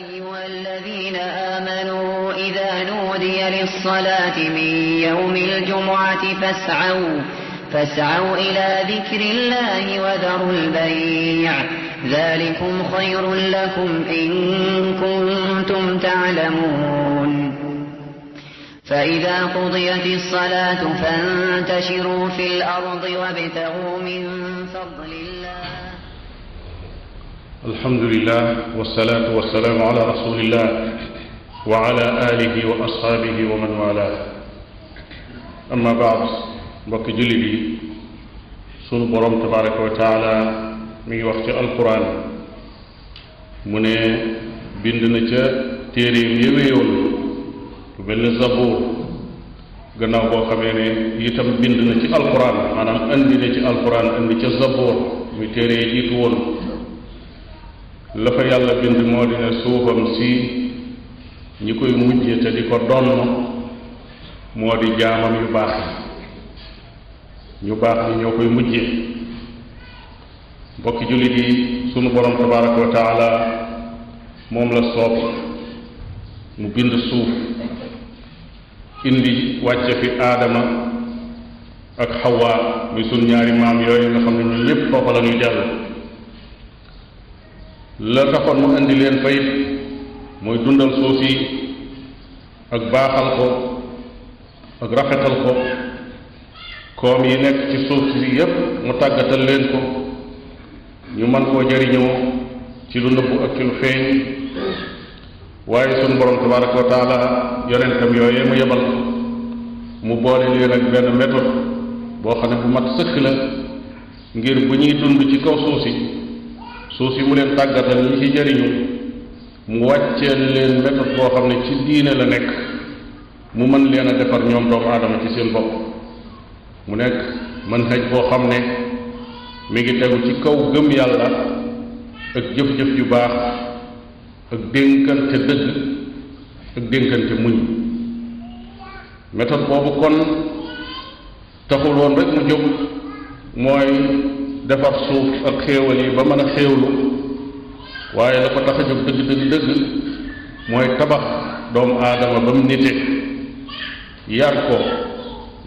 أيها الذين آمنوا إذا نودي للصلاة من يوم الجمعة فاسعوا إلى ذكر الله وذروا البيع ذلكم خير لكم إن كنتم تعلمون فإذا قضيت الصلاة فانتشروا في الأرض وابتغوا من فضل الله الحمد لله والصلاة والسلام على رسول الله وعلى آله وأصحابه ومن والاه أما بعد mbokk jullit yi sunu borom tabaraka wa taala mi ngi wax ci alquran mu ne bind na ca téeréem yéwéyoon lu mel ne Zabuur gannaaw boo xamee ne itam bind na ci alquran maanaam andi na ci alquran andi ca Zabuur muy téere yi jiitu woon la fa yàlla bind moo di ne suufam si ñi koy mujje te di ko donn moo di jaamam yu baax ñu baax ni ñoo koy mujjee mbokki jullit yi sunu borom tabaraka wa taala moom la soob mu bind suuf indi wàcce fi aadama ak xawaa muy sunu ñaari maam yooyu nga xam ne ñun ñépp foofa la ñuy jàll la taxoon mu indi leen fa it mooy dundal suuf si ak baaxal ko ak rafetal ko koom yi nekk ci suuf si yépp mu tàggatal leen ko ñu mën koo jëriñoo ci lu nëbbu ak ci lu feeñ waaye sunu borom tabaraka wa taala yonentam yooyee mu yebal mu boole leen ak benn méthode boo xam ne bu mat sëkk la ngir bu ñuy dund ci kaw suuf si mu leen tàggatal ñi ci jëriñu mu wàcceel leen méthode boo xam ne ci diine la nekk mu mën leen a defar ñoom doomu aadama ci seen bopp mu nekk manhaj boo xam ne mi ngi tegu ci kaw gëm yàlla ak jëf-jëf yu baax ak dénkante dëgg ak dénkante muñ méthode boobu kon taxul woon rek mu jóg mooy defar suuf ak xéewal yi ba mën a xéewlu waaye la ko tax a jóg dëgg mooy tabax doomu aadama ba mu nite yar ko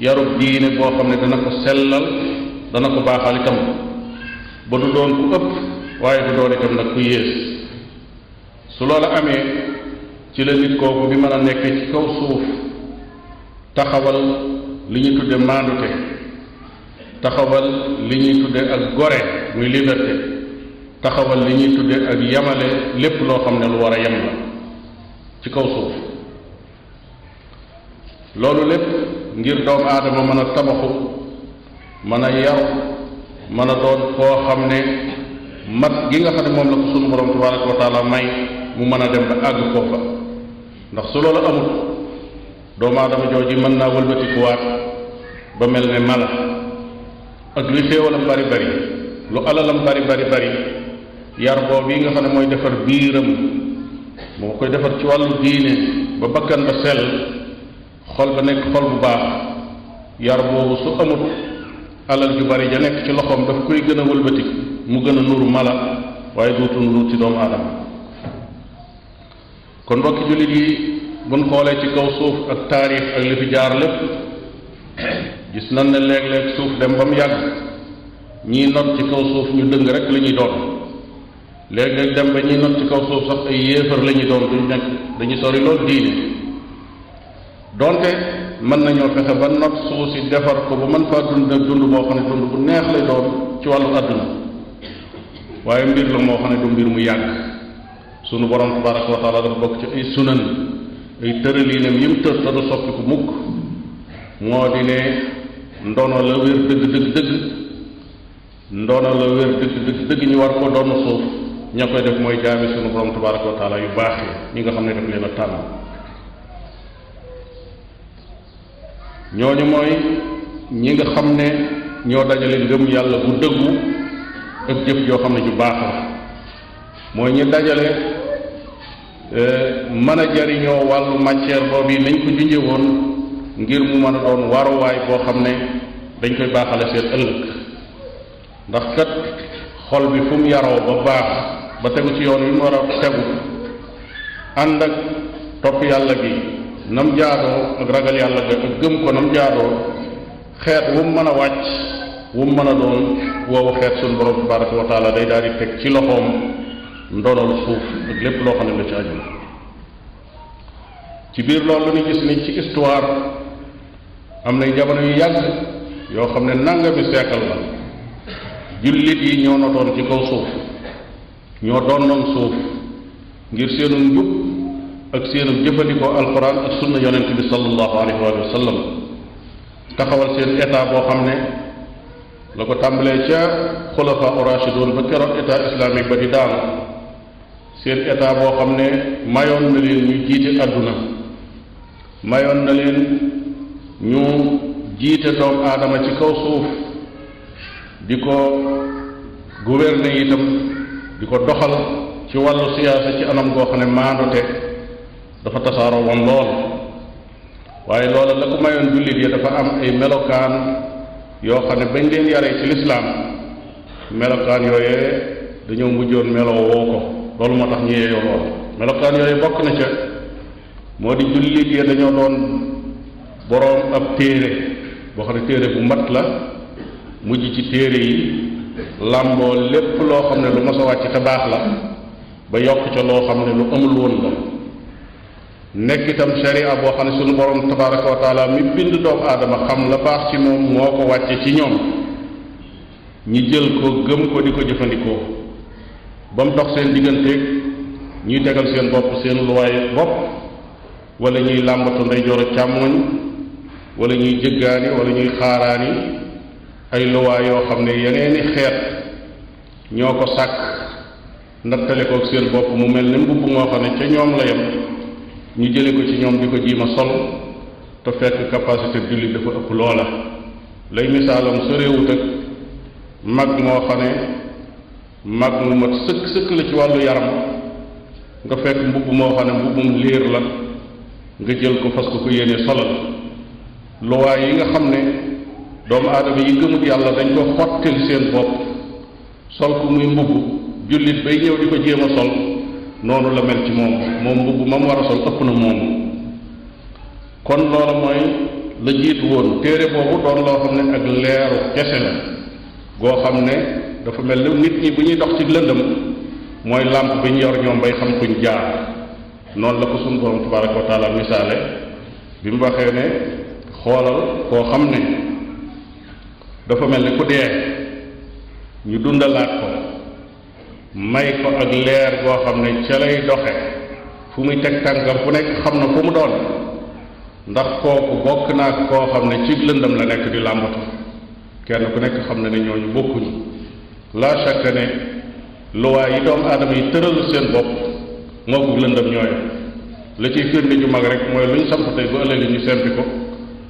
yarub diine boo xam ne dana ko sellal dana ko baaxal itam ba du doon ku ëpp waaye du doon itam nag ku yées su loola amee ci la nit kooku bi mën a nekk ci kaw suuf taxawal li ñu tudde maandute taxawal li ñuy tudde ak gore muy liberté taxawal li ñuy tudde ak yamale lépp loo xam ne lu war a yem la ci kaw suuf loolu lépp ngir doomu aadama mën a tabaxu mën a yaru mën a doon koo xam ne mat gi nga xam ne moom la ko sunu borom tabaraka wa taala may mu mën a dem ba àgg ko fa ndax su loolu amul doomu aadama jooji mën naa wëlbatikuwaat ba mel ne mala ak luy xéewalam bari bari lu alalam bari yar boobu yi nga xam ne mooy defar biiram moo koy defar ci wàllu diine ba bakkan ba sell xol ba nekk xol bu baax yar boobu su amut alal ju bari ja nekk ci loxoom daf koy gën a wëlbatik mu gën a nuru mala waaye dootu nuru ci doomu aadama kon mbokki jullit yi buñ xoolee ci kaw suuf ak taarix ak li fi jaar lépp gis nan ne léeg-léeg suuf dem ba mu yàgg ñii not ci kaw suuf ñu dëng rek la ñuy doon léeg-léeg dem ba ñii not ci kaw suuf sax ay yéefar la ñuy doon duñ nekk dañuy sori loolu diine donte mën nañoo fexe ba not suuf si defar ko ba mën faa dund ak dund boo xam ne dund bu neex lay doon ci wàllu àdduna waaye mbir la moo xam ne du mbir mu yàgg sunu borom tabaraka wa taala dafa bokk ci ay sunan ay tëraliinam yim tër te du soppi ko mukk moo di ne ndono la wér dëgg ñu war ko doon suuf ña koy def mooy jaami sunu borom tabaraka wa taala yu baax yi ñi nga xam ne daf leen a tànn ñooñu mooy ñi nga xam ne ñoo dajale ngëm yàlla bu dëggu ak jëf joo xam ne ju baax la mooy ñi dajale mën a jariñoo wàllu matière boobu yi nañ ko junje woon ngir mu mën a doon waruwaay boo xam ne dañ koy baaxale seen ëllëg ndax kat xol bi fu mu yaroo ba baax ba tegu ci yoon wi mu war a tegu ànd ak topp yàlla gi nam jaadoo ak ragal yàlla ga ak gëm ko nam jaadoo xeet wu mu mën a wàcc wu mu mën a doon woowu xeet suñu borom tabaraka wa taala day daal di teg ci loxoom ndonol suuf ak lépp loo xam ne la ci aju ci biir loolu ñu gis ni ci histoire am nay jamono yu yàgg yoo xam ne nangami seekal la jullit yi ñoo notoon ci kaw suuf ñoo doon suuf ngir seenu njub ak seenu jëfandikoo alquran ak sunna yonent bi sallallahu alayhi wa sallam taxawal seen état boo xam ne la ko tàmbalee ca xulafa urashidun ba keroog état islamique ba di daanu seen état boo xam ne mayoon na leen ñu jiite àdduna mayoon na leen ñu jiite doomu aadama ci kaw suuf di ko gouverner itam di ko doxal ci wàllu siyaasa ci anam goo xam ne maandute dafa tasaaroo woon lool waaye loola la ko mayoon jullit yi dafa am ay melokaan yoo xam ne bañ leen yaree ci lislaam melokaan yooyee dañoo mujjoon meloo woo ko loolu moo tax ñu yeeyoo lool melokaan yooyu bokk na ca moo di jullit yi dañoo doon boroom ab téere boo xam ne téere bu mat la mujj ci téere yi làmboo lépp loo xam ne lu mos a wàcc te baax la ba yokk ca loo xam ne lu amul woon la nekk itam sharia boo xam ne sunu borom tabaraka wa taala mi bind doomu aadama xam la baax ci moom moo ko wàcce ci ñoom ñi jël ko gëm ko di ko jëfandikoo ba mu dox seen digganteeg ñuy tegal seen bopp seen luwaay bopp wala ñuy làmbatu ndeyjoor ak càmmoñ wala ñuy jëggaani wala ñuy xaaraani ay luwaay yoo xam ne yeneeni xeet ñoo ko sàkk nattale ko ak seen bopp mu mel ne mbubb moo xam ne ca ñoom la yem ñu jële ko ci ñoom di ko jiima sol te fekk capacité jullit dafa ëpp loola lay misaalam soreewut ak mag moo xam ne mag mu mat sëkk sëkk la ci wàllu yaram nga fekk mbubb moo xam ne mbubbum liir la nga jël ko fas ko yéene solal luwaay yi nga xam ne doomu aadama yi gëmut yàlla dañ ko xottil seen bopp sol ko muy mbubb jullit bay ñëw di ko jéem a sol noonu la mel ci moom mbubb ma mu war a sol ëpp na moom kon loola mooy la jiitu woon téere boobu doon loo xam ne ak leeru kese la goo xam ne dafa mel ni nit ñi bu ñuy dox ci lëndëm mooy làmp bi ñu yor ñoom bay xam fuñ jaar noonu la ko sunu borom tabaraka wa taala misaale bi mu waxee ne xoolal koo xam ne dafa mel ni ku dee ñu dundalaat ko may ko ak leer goo xam ne ca lay doxe fu muy teg tànkam fu nekk xam na fu mu doon ndax kooku bokk naag koo xam ne ci lëndam la nekk di làmbatu kenn ku nekk xam ne ne ñooñu bokkuñu la chaque ne luwaa yi doomu aadama yi tëral seen bopp moo ko lëndam ñooyo la ciy firnde ju mag rek mooy lu ñu samp tey bu ëllëgee ñu sempi ko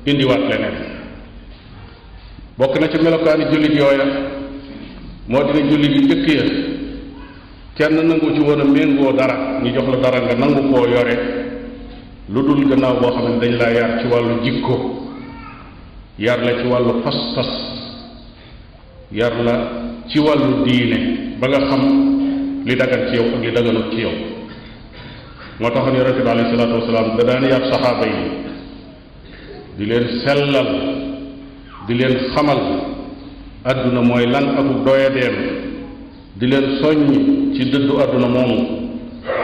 indiwaat leneen bokk na ci melokaani jullit yooya moo dina jullit yu njëkk ya kenn nangu ci woon a méngoo dara ñu jox la dara nga nangu koo yore lu dul gannaaw boo xam ne dañ laa yar ci wàllu jikko yar la ci wàllu pas-pas yar la ci wàllu diine ba nga xam li dagan ci yow ak li daganut ci yow moo taxoon yonente bi alayhi salaatu wasalaam da daan yar saxaaba yi di leen sellal di leen xamal àdduna mooy lan akuk doyadeem di leen soññ ci dëddu àdduna moomu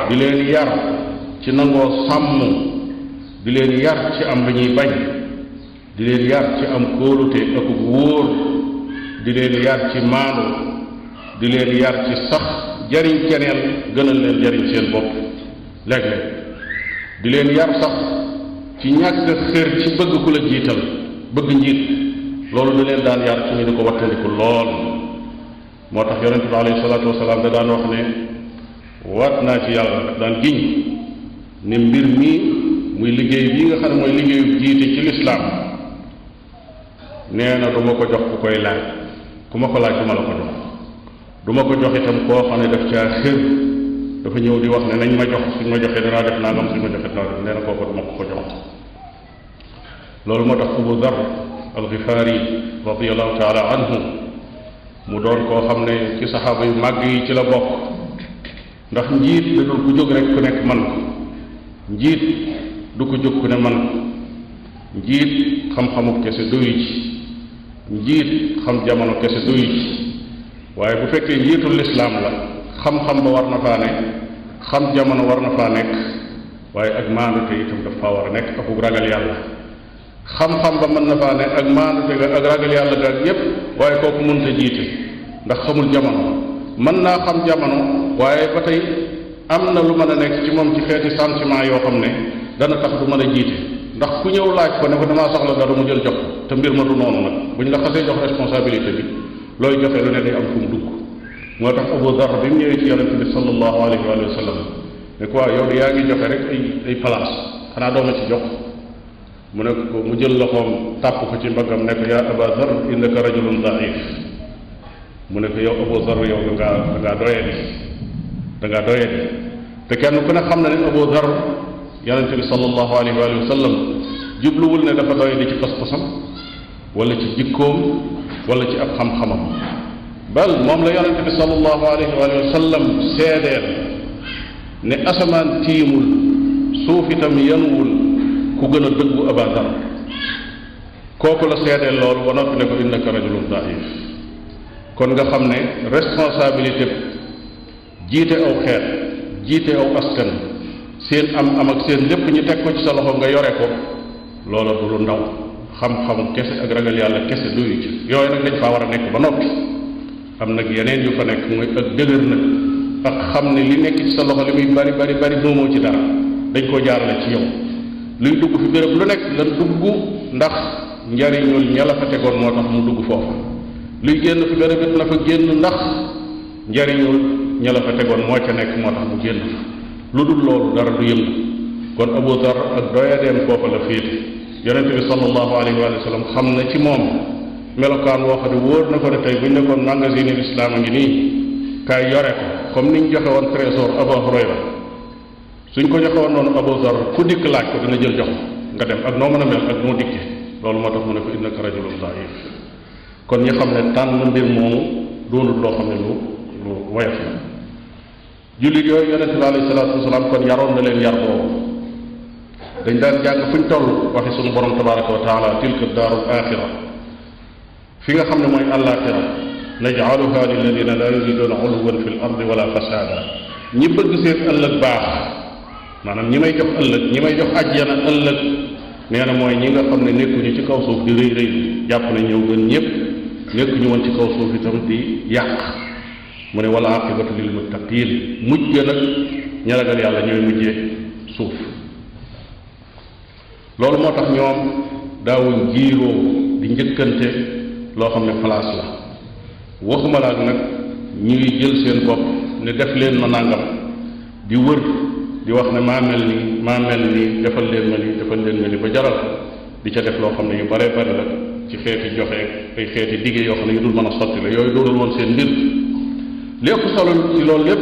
di leen yar ci nangoo sàmm di leen yar ci am lu ñuy bañ di leen yar ci am kóolute akuk wóor di leen yar ci maandu di leen yar ci sax jariñ keneen gënal leen jariñ seen bopp léeg-léeg di leen yar sax ci ñàkk xër ci bëgg ku la jiital bëgg njiit loolu da leen daan yar ci ñu di ko wattandiku lool moo tax yonente bi alayhi salaatu wasalaam da daan wax ne waat naa ci yàlla daan giñ ne mbir mii muy liggéey bii nga xam ne mooy liggéeyu jiite ci lislaam nee na du ma ko jox ku koy laaj ku ma ko laaj du ma la ko jox du ma ko jox itam koo xam ne daf caa xër dafa ñëw di wax ne nañ ma jox suñ ma joxee danaa def nangam suñ ma joxee danaa def nee na kooku du ma ko jox loolu moo tax Abu Dar al-Ghifari radiyallahu taala anhu mu doon koo xam ne ci saxaaba yu màgg yi ci la bokk ndax njiit da dul ku jóg rek ku nekk man ko njiit du ko jóg ku ne man njiit xam-xamu kese doyu ci njiit xam jamono kese doyu ci waaye bu fekkee njiitul lislaam la xam-xam ba war na faa ne xam jamono war na faa nekk waaye ak maandute itam daf faa war a nekk akuk ragal yàlla xam-xam ba mën na faa ne ak maandute ga ak ragal yàlla ga ak yépp waaye kooku mënta jiite ndax xamul jamono mën naa xam jamono waaye ba tey am na lu mën a nekk ci moom ci xeeti sentiment yoo xam ne dana tax du mën a jiite ndax ku ñëw laaj ko ne ko damaa soxla dara mu jël jox te mbir ma du noonu nag bu ñu la xasee jox responsabilité bi looy joxe lu ne day am fu mu dugg moo tax Abu Dar bi mu ñëwee ci yonente bi sallallahu alayhi wa sallam ne ko waaw yow de yaa ngi joxe rek ay place xanaa doo ma ci jox mu ne ko mu jël loxoom tàpp ko ci mbaggam ne ko yaa Aba Dar innaka rajulun daif mu ne ko yow Abu Dar yow da ngaa doyadi te kenn ku ne xam na ne Abu Dar yonente bi sallallahu alayhi wa sallam jubluwul ne dafa doyadi ci pas-pasam wala ci jikkoom wala ci ab xam-xamam bal moom la yonente bi sallallahu alayhi wa sallam seedeel ne asamaan tiimul suuf itam yanuwul ku gën a dëggu Aba Dar kooku la seedeel loolu ba noppi ne ko innaka rajulun daif kon nga xam ne responsabilité jiite aw xeet jiite aw askan seen am ak seen lépp ñu teg ko ci sa loxo nga yore ko loola du lu ndaw xam-xam kese ak ragal yàlla kese doyu ci yooyu nag dañ faa war a nekk ba noppi am nag yeneen yu fa nekk mooy ak dëgër nag ak xam ne li nekk ci sa loxo li muy bari bari bari moomoo ci dara dañ koo jaarale ci yow luy dugg fi béréb lu nekk lan dugg ndax njariñul ña la fa tegoon moo tax mu dugg foofa luy génn fi béréb it na fa génn ndax njariñul ña la fa tegoon moo ca nekk moo tax mu génn fa lu dul loolu dara du yëngu kon Abu Dar ak doyadeem foofa la féete yonente bi sallallahu alayhi wa sallam xam na ci moom melokaan woo xam ne wóor na ko ne tey bu ñu nekkoon magasin l'islam a ngi nii kaay yore ko comme ni ñu joxe woon trésor Abu Hurayra suñ ko joxe woon noonu Abu Dar ku dikk laaj ko dina jël jox nga dem ak noo mën a mel ak noo dikkee loolu moo tax mu ne ko innaka rajulun daif kon ñi xam ne tànn mbir moomu doonul loo xam ne lu woyof la jullit yooyu yonente bi alayhi salaatu wasalaam kon yaroon na leen yar boobu dañ daan jàng fuñ toll waxi sunu borom tabaraka wa taala tilka daarul axira fi nga xam ne mooy àllaaxira najcaluha lilladina la yuriduna uluwan fi l ardi wala fasada ñi bëgg seen ëllëg baax maanaam ñi may jox ëllëg ñi may jox ajjana ëllëg nee na mooy ñi nga xam ne nekkuñu ci kaw suuf di rëy rëy jàpp ne ñëw gën ñëpp nekkuñu woon ci kaw suuf itam di yàq mu ne wala aqibatu lil muttaqin mujj nag ña ragal yàlla ñooy mujjee suuf loolu moo tax ñoom daawuñ jiiroo di njëkkante loo xam ne place la waxuma la ak nag ñuy jël seen bopp ne def leen ma nàngam di wër di wax ne maa mel nii defal leen ma ni ba jaral di ca def loo xam ne yu bare bari la ci xeeti joxe ay xeeti dige yoo xam ne yu dul mën a sotti la yooyu doonul woon seen mbir lépp solo ci loolu lépp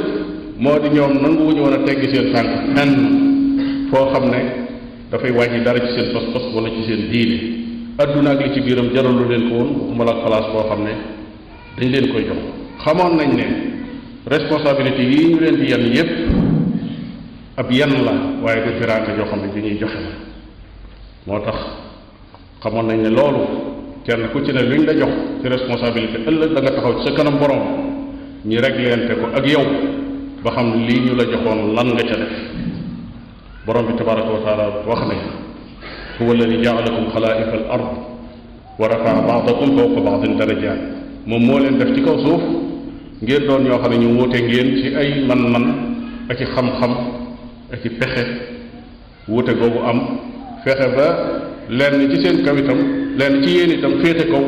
moo di ñoom nanguwuñu woon a teggi seen tànk fenn foo xam ne dafay wàññi dara ci seen pas-pas wala ci seen diine adduna ak li ci biiram jaralu leen ko woon waxuma la place boo xam ne dañ leen koy jox xamoon nañ ne responsabilité yi ñu leen di yan yépp ab yan la waaye du tiraanga joo xam ne bi ñuy joxe la moo tax xamoon nañ ne loolu kenn ku ci ne luñ la jox ci responsabilité ëllëg da nga taxaw ci sa kanam borom ñi régleente ko ak yow ba xam lii ñu la joxoon lan nga ca def borom bi tabaraka wa taala wax ne huwa alladi jaalakum xalaa'ifa al ard wa rafaa baadakum fawqa baadin darajaat moom moo leen def ci kaw suuf ngeen doon ñoo xam ne ñu wuute ngeen ci ay man-man ak i xam-xam ak i pexe wuute googu am fexe ba lenn ci seen kaw itam lenn ci yéen itam féete kaw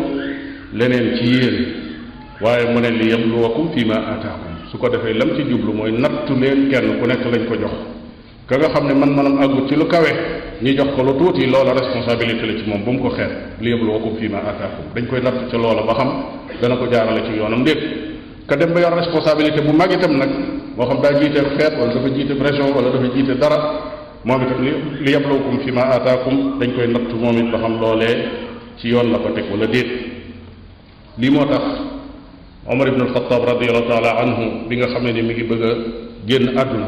leneen ci yéen waaye mu ne li yabluwakum fi ma ataakum su ko defee lam ci jublu mooy nattu leen kenn ku nekk lañ ko jox ka nga xam ne man-manam àggut ci lu kawe ñi jox ko lu tuuti loola responsabilité la ci moom bu mu ko xeet li yabluwakum fi ma ataakum dañ koy natt ca loola ba xam dana ko jaarale ci yoonam ndéet ka dem ba yor responsabilité bu mag itam nag moo xam daa jiite xeet wala dafa jiite région wala dafa jiite dara moom itam li yabluwakum fi ma ataakum dañ koy natt moom it ba xam loolee ci yoon la ko teg wala déet lii moo tax Omar ibn al-Khattab radiyallahu taala anhu bi nga xam ne ni mi ngi bëgg a génn àdduna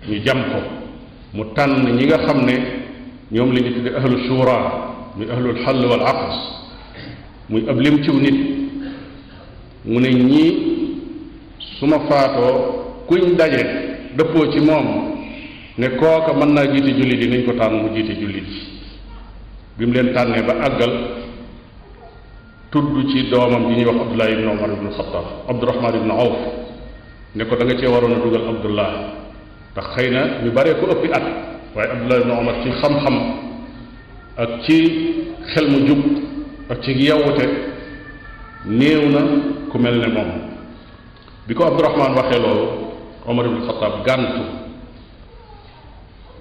ñu jam ko mu tànn ñi nga xam ne ñoom la ñu tudde ahlu shura muy ahlul xall wal aqd muy ab lim ciw nit mu ne ñii su ma faatoo kuñ daje dëppoo ci moom ne kooka mën naa jiite jullit yi nañ ko tànn mu jiite jullit yi bi mu leen tànnee ba àggal tudd ci doomam bi ñuy wax Abdullah ibn Umar ibn Xattaab Abdurahman ibn Awf ne ko da nga cee waroon a dugal Abdullah ndax xëy na ñu baree ko ëppi at waaye Abdullah ibn Umar ci xam-xam ak ci xel mu jub ak ci yawute néew na ku mel ne moom bi ko Abdurahman waxee loolu Umar ibn Xattaab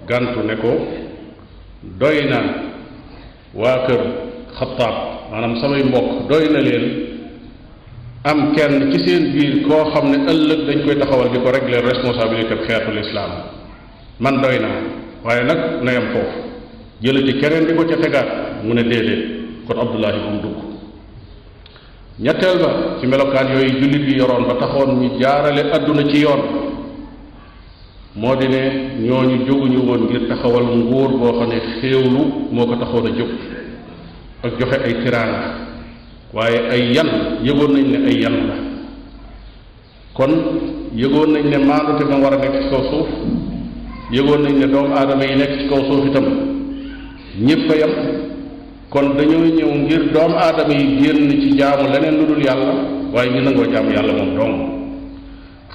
gàntu ne ko doy na waa kër Xattaab maanaam samay mbokk doy na leen am kenn ci seen biir koo xam ne ëllëg dañ koy taxawal di ko régler responsabilité bi xeetu lislaam man doy naa waaye nag na yam foofu jële ci keneen di ko ca tegaat mu ne déedéet kon Abdullahi moom dugg ñetteel ba ci melokaan yooyu jullit bi yoroon ba taxoon ñu jaarale adduna ci yoon moo di ne ñooñu jóguñu woon ngir taxawal nguur boo xam ne xéewlu moo ko taxoon a jóg ak joxe ay tiraanga waaye ay yan yëgoon nañ ne ay yan la kon yëgoon nañ ne maandute ma war a nekk ci kaw suuf yëgoon nañ ne doomu aadama yi nekk ci kaw suuf itam ñépp a yam kon dañoo ñëw ngir doomu aadama yi génn ci jaamu leneen lu dul yàlla waaye ñu nangoo jaamu yàlla moom dong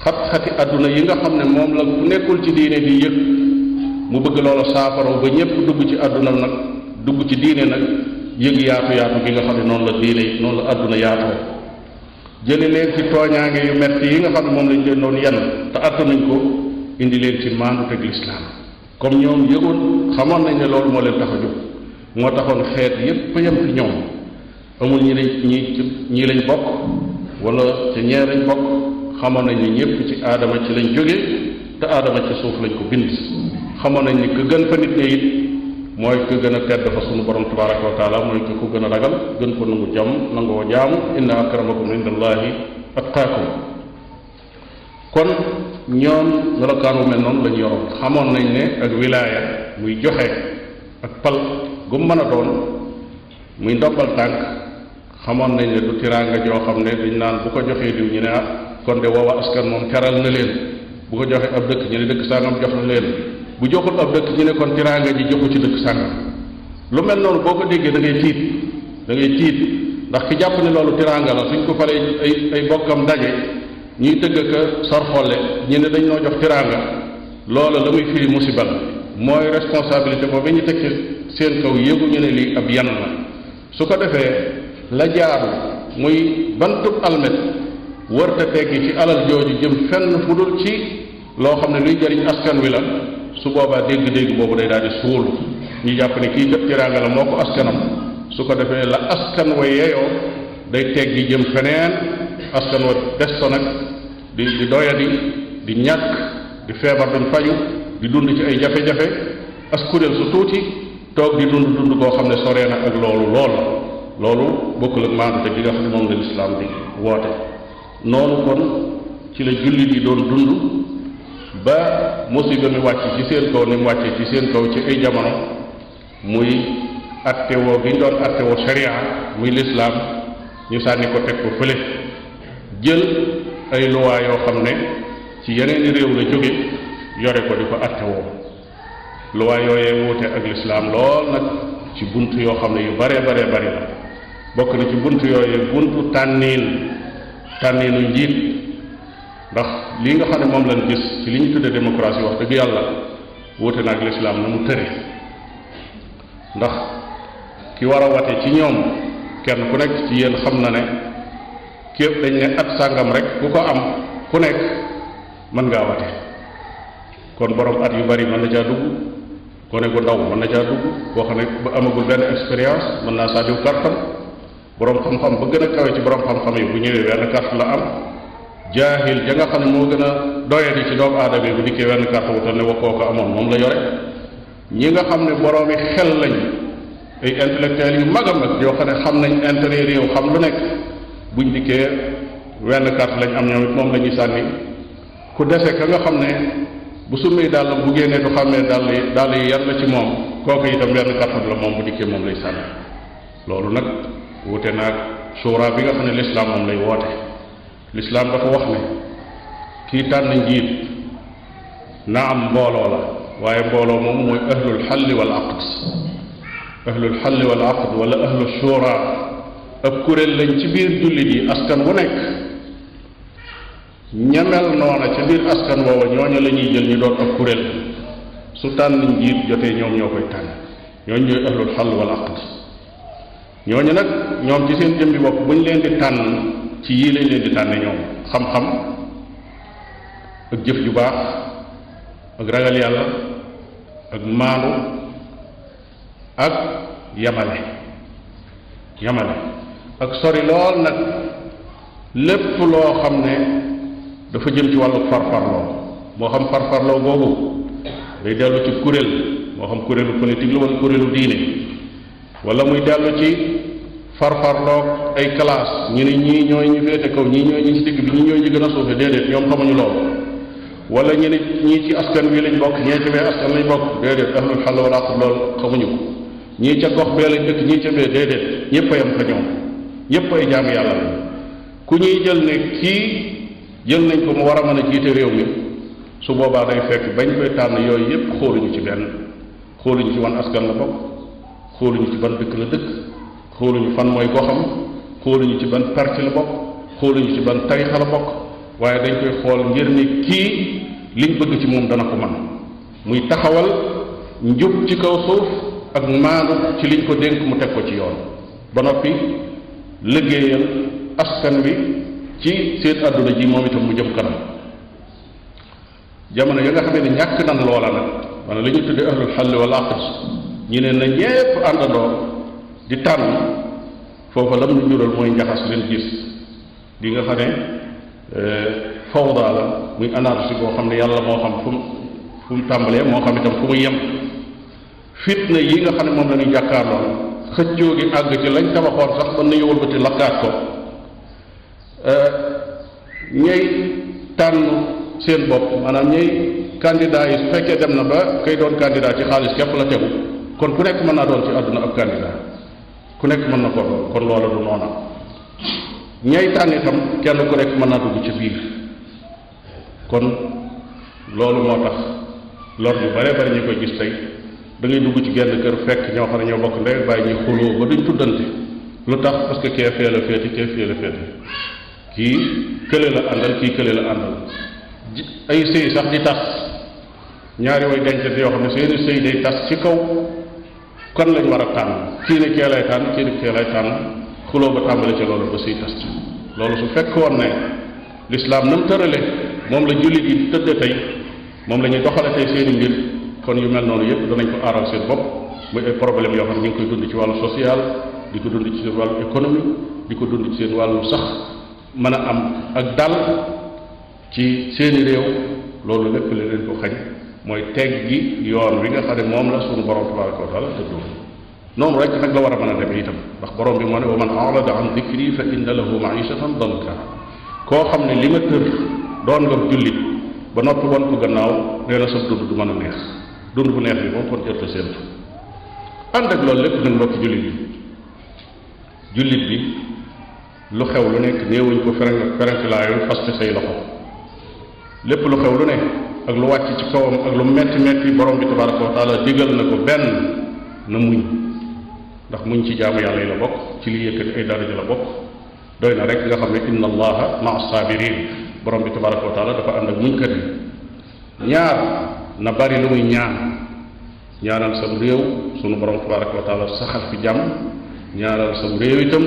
xat-xati àdduna yi nga xam ne moom la ku nekkul ci diine di yëg mu bëgg loola saafaraw ba ñépp dugg ci àdduna nag dugg ci diine nag yëg yaatu gi nga xam ne noonu la diine noonu la àdduna yaatoo jëli leen ci tooñaange yu metti yi nga xam ne moom lañ leen doon yenn te attanuñ ko indi leen ci maandu teg lislaam comme ñoom yëgoon xamoon nañ ne loolu moo leen tax a jóg moo taxoon xeet yépp yem ci ñoom amul ñii lañ bokk wala ca ñee lañ bokk xamoon nañ ne ñépp ci aadama ci lañ jóge te aadama ci suuf lañ ko bind xamoon nañ ni ku gën fa nit ñi it mooy ku gën a tedd fa sunu borom tabaraka wa taala mooy ku ko gën a ragal gën ko nangu nangoo jaamu inna akramakum inda allahi atqaakum kon ñoom melokaan wu mel noonu lañu yoroon xamoon nañ ne ak wilaaya muy joxe ak pal gu mën a doon muy ndombal tànk xamoon nañ ne du tiraanga joo xam ne dañ naan bu ko joxee diw ñu ne ah kon de woowa askan moom teral na leen bu ko joxee ab dëkk ñu ne dëkk sàngam jox na leen bu joxul ab dëkk ñu ne kon tiraanga ji joxu ci dëkk sàngam lu mel noonu boo ko déggee da ngay tiit ndax ki jàpp ne loolu tiraanga la suñ ko falee ay bokkam daje ñuy tëgg ka sorxolle ñu ne dañ noo jox tiraanga loola la muy firi musibal mooy responsabilité boobu ñu teg ci seen kaw yëgu ñu ne lii ab yan la su ko defee la jaaru muy bantub almet wërta teggi ci alal jooju jëm fenn fu dul ci loo xam ne luy jariñ askan wi la su boobaa dégg-dégg boobu day daal di suulu ñu jàpp ne kii kat tiraanga la moo ko askanam su ko defee la askan wa yeeyoo day teggi jëm feneen askan wa des ko nag di doyadi di ñàkk di feebar duñ faju di dund ci ay jafe-jafe as kuréel su tuuti toog di dund koo xam ne soree na ak loolu bokkul ak maandu te gi nga xam ne moom la lislaam di woote noonu kon ci la jullit yi doon dund ba musiba mi wàcc ci seen kaw ni mu wàccee ci seen kaw ci ay jamono muy attewoo gi ñu doon attewoo sharia muy lislaam ñu sànni ko teg ko fële jël ay luwaa yoo xam ne ci yeneeni réew la jóge yore ko di ko attewoo luwaa yooyee wuute ak lislaam lool nag ci bunt yoo xam ne yu bare bari la bokk na ci bunt yooyee buntu tànniinu njiit ndax lii nga xam ne moom lañ gis ci li ñu tuddee démocratie wax dëgg yàlla wuute na ak lislaam na mu tëre ndax ki war a wate ci ñoom kenn ku nekk ci yéen xam na ne képp dañ ne at sàngam rek ku ko am ku nekk mën ngaa wate kon borom at yu bari mën na caa dugg gone gu ndaw mën na caa dugg koo xam ne ba amagul benn expérience mën naa saa diw kartam borom xam-xam ba gën a kawe ci borom xam-xam yi bu ñëwee wenn carte la am jaahil ja nga xam ne moo gën a doyadi ci doomu aadama yi bu dikkee wenn carte wu tal ne wa kooku amoon moom la yore ñi nga xam ne boroomi xel lañ ay intellectuels yu mag a mag yoo xam ne xam nañ intérêt réew xam lu nekk buñ dikkee wenn carte lañ am ñoom it moom la ñuy sànni ku dese ka nga xam ne bu summee dàllam bu génnee du xàmmee dàll yi yan la ci moom kooku itam benn kàttan la moom bu dikkee moom lay sànni loolu nag wute naag shura bi nga xam ne lislaam moom lay woote lislaam dafa wax ne kii tànn njiit na am mbooloo la waaye mbooloo moom mooy ahlul xalli wal aqd ahlul xalli wal aqd wala ahlul shura ab kuréel lañ ci biir jullit yi askan wu nekk ñamel noona ca biir askan woowa ñooñu la ñuy jël ñu doon ab kuréel su tànn njiit jotee ñoom ñoo koy tànn ñooñu ñooy ahlul xall wal aqd ñooñu nag ñoom ci seen jëmbi bopp bu ñu leen di tànn ci yii lañ leen di tànne ñoom xam-xam ak jëf ju baax ak ragal yàlla ak maandu ak yamale ak sori lool nag lépp loo xam ne dafa jëm ci wàllu farfarloo moo xam farfarloo boobu day dellu ci kuréel moo xam kuréelu politique la wala kuréelu diine wala muy dellu ci farfarloo ay classe ñu ne ñii ñooy ñu féete kaw ñii ñooy ñi ci digg bi ñii ñooy ñi gën a suufe déedéet ñoom xamuñu loolu wala ñu ne ñii ci askan wi lañ bokk ñee ci bee askan lañ bokk déedéet ahlul xall wala aqd loolu xamuñu ko ñii ca gox bee lañ dëkk ñii ca bee déedéet ñëpp a yem fa ñoom ñëpp ay jaam yàlla lañ ku ñuy jël ne kii jël nañ ko mu war a mën a jiite réew mi su boobaa day fekk bañ koy tànn yooyu yëpp xooluñu ci benn xooluñu ci wan askan la bokk xooluñu ci ban dëkk la dëkk xooluñu fan mooy goxam xooluñu ci ban parti la bokk xooluñu ci ban tarixa la bokk waaye dañ koy xool ngir ni kii liñ bëgg ci moom dana ko man muy taxawal njub ci kaw suuf ak maandu ci liñ ko dénk mu teg ko ci yoon ba noppi liggéeyal askan wi ci seen àdduna ji moom itam mu jëm kanam jamono ya nga xam ne ñàkk nan loola nag maanaam li ñu tuddee ahlul xall wal aqd ñu ne na ñépp àndandoo di tànn foofa lam ñu jural mooy njaxas leen gis di nga xam ne fawda la muy anarchie boo xam ne yàlla moo xam fu mu tàmbalee moo xam itam fu mu yem fitna yi nga xam ne moom la ñuy jàkkaarloo xëccoo gi àgg ci lañ tabaxoon sax mën nañu wëlbati lakkaat ko ñay tànn seen bopp maanaam ñay candidat yi su fekkee dem na ba kay doon candidat ci xaalis képp la tegu kon ku nekk mën naa doon ci àdduna ab candidat ku nekk mën na ko doon kon loola du noona ñay tànn itam kenn ku nekk mën naa dugg ci biir kon loolu moo tax lor yu bare bari ñu koy gis tey da ngay dugg ci genn kër fekk ñoo xam ne ñoo bokk ndey bàyyi ñuy xuloo ba duñ tuddante lu tax parce que kee fee la féete kee fee la féete kii kële la àndal kii kële la àndal ay sëy sax di tas ñaari way dencante yoo xam ne seeni sëy day tas ci kaw kan lañ war a tànn kii ne kee lay tànn kii ne kee lay tànn xuloo ba tàmbale ca loolu ba sëy tas ci loolu su fekkoon ne lislaam na mu tërale moom la jullit yi tëdde tey moom la ñuy doxale tey seeni mbir kon yu mel noonu yëpp danañ ko aaral seen bopp muy ay problème yoo xam ne ñu ngi koy dund ci wàllu social di ko dund ci seen wàllu économie di ko dund ci seen wàllu sax mën a am ak dal ci seeni réew loolu lépp li leen ko xañ mooy teg gi yoon wi nga xam ne moom la suñu borom tabaraka wa taala tëddoo noonu rek nag la war a mën a demee itam ndax borom bi moo ne wa man arada an dikri fa inna lahu maishatan danka koo xam ne li ma tër doon nga jullit ba noppi won ko gannaaw nee na sa dund du mën a neex dund bu neex bi moom kon jërta séentu ànd ak loolu lépp nag mbokki jullit bi lu xew lu nekk néewuñ ko ferenklaayu fas ci say loxo lépp lu xew lu ne ak lu wàcc ci kawam ak lu metti metti borom bi tabaraka wa taala digal na ko benn na muñ ndax muñ ci jaamu yàlla yi la bokk ci li yëkkati ay daraja la bokk doy na rek nga xam ne inna allaha maa sabirin borom bi tabaraka wa taala dafa ànd ak muñkat yi ñaar na bari lu muy ñaanal sam réew sunu borom tabaraka wa taala saxal fi jàmm ñaanal sam réew itam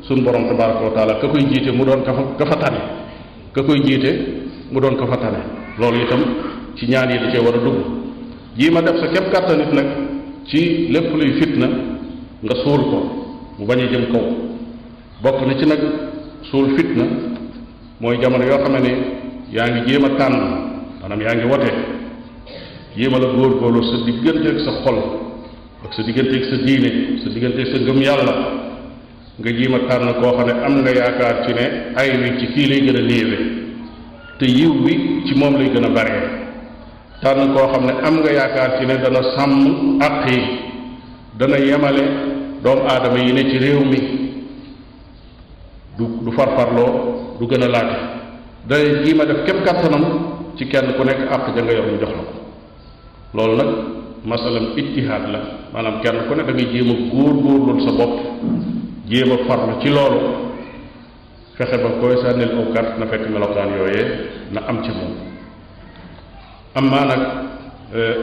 sunu borom tabaraka wa taala ka koy jiite mu doon ka fa tane ka koy jiite mu doon ka fa tane loolu itam ci ñaan yi da cee war a dugg jii ma def sa képp kàttan nit nag ci lépp luy fitna nga suul ko mu bañ a jëm kaw bokk na ci nag suul fitna mooy jamono yoo xam ne yaa ngi jéem a tànn maanaam yaa ngi wote jéem a la góorgóorlu sa digganteeg sa xol ak sa digganteeg sa diine sa digganteeg sa ngëm yàlla nga jéem a tànn koo xam ne am nga yaakaar ci ne ay wi ci kii lay gën a néewe te yiw bi ci moom lay gën a bare tànn koo xam ne am nga yaakaar ci ne dana sàmm àq yi dana yemale doomu aadama yi ne ci réew mi du farfarloo du gën a laaj day jii ma def képp kàttanam ci kenn ku nekk àq ja nga yor ñu jox la ko loolu nag masalam ijtihaad la maanaam kenn ku ne da ngay jéem a góor-góorlul sa bopp jéem a farlu ci loolu fexe ba koy sànnil aw kàrt na fekk melokaan yooyee na am ca moom am maa nag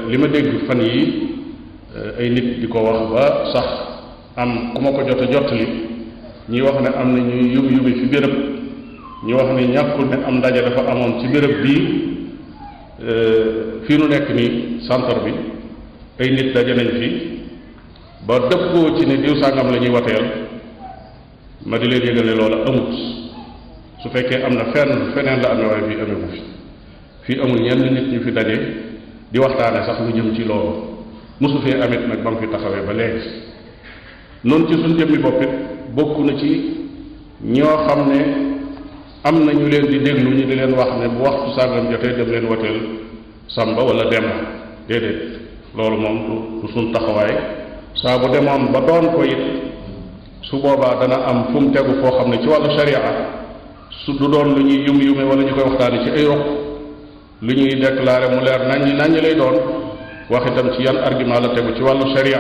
li ma dégg fan yi ay nit di ko wax ba sax am ku ma ko jot li ñi wax ne am na ñuy yóbbu fi béréb ñu wax ne ñàkkul ne am ndaje dafa amoon ci béréb bii fii nu nekk nii centre bi ay nit daje nañ fi ba dëppoo ci ne diw sàngam la ñuy wateel ma di leen yëgal ne loola amut su fekkee am na feneen la amee waaye fii amee bu fii amul ñenn nit ñu fi daje di waxtaane sax lu jëm ci loolu mosu fee amit nag ba mu fi taxawee ba léegi noonu ci suñ jëmmi boppit bokk na ci ñoo xam ne am na ñu leen di déglu ñu di leen wax ne bu waxtu sàngam jotee dem leen wateel Samba wala Demba déedéet loolu moom du suñ taxawaay saa bu demoon ba doon ko it su boobaa dana am fu mu tegu foo xam ne ci wàllu sharia su du doon lu ñuy yume wala ñu koy waxtaane ci ay roq lu ñuy déclaré mu leer naññ lay doon wax itam ci yan argument la tegu ci wàllu sharia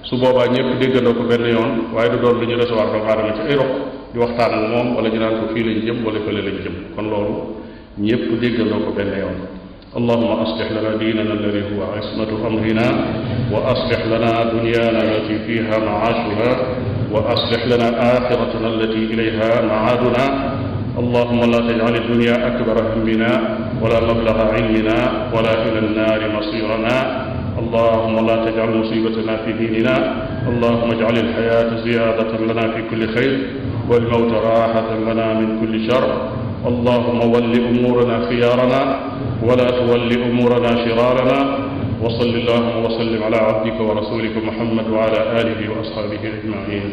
su boobaa ñëpp déggandoo ko benn yoon waaye du doon lu ñu recevoir doomu aadama ci ay roq di waxtaan ak moom wala ñu naan ko fii lañ jëm wala fële lañ jëm kon loolu ñëpp déggandoo ko benn yoon allahuma aslix lana diinana alladi huwa ismatu amrina wa aslix lana dunyana allati fiha maashuha wa aslix lana axiratana allati ilayha maaduna اللهم لا تجعل الدنيا أكبر همنا ولا مبلغ علمنا ولا إلى النار مصيرنا اللهم لا تجعل مصيبتنا في ديننا اللهم اجعل الحياة زيادة لنا في كل خير والموت راحة لنا من كل شر اللهم ول أمورنا خيارنا ولا تول أمورنا شرارنا وصل اللهم وسلم على عبدك ورسولك محمد وعلى آله وأصحابه أجمعين